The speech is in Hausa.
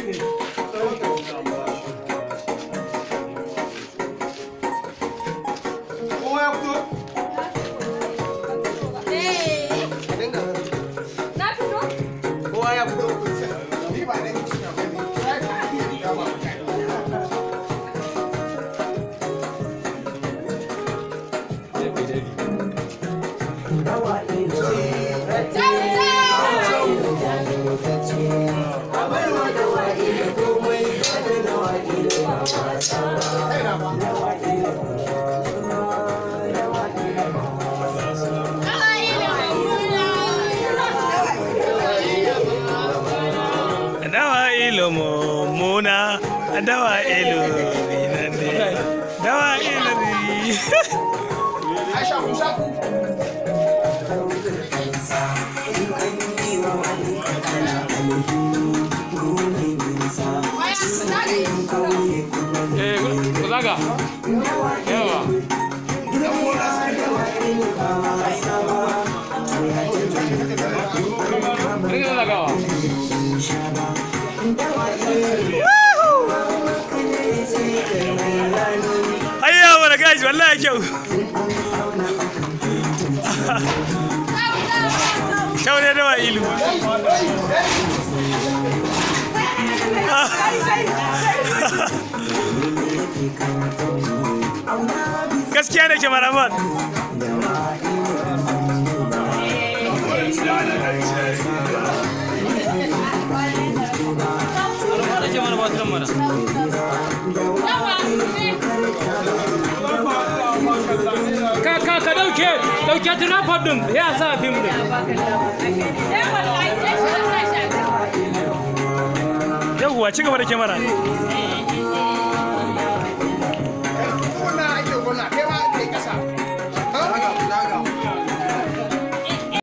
Kowa ya fito? Na fito? Kowa ya fito. Ni ba dan cinya ba ne. Ba mutane. Dawa ilu mummuna, dawa ilu rinanne, dawa ilu ri. Aisha, ku sha ku. Eh, ku zaga. Yawa. Rika zagawa. Ayya wala guys, wallahi kyau. Kyau ne dawa ilu. Gaskiya ne cameraman. Ka dauke, dauke tripod din, ya sa fim din. Yawwa, ci gaba da kyamara.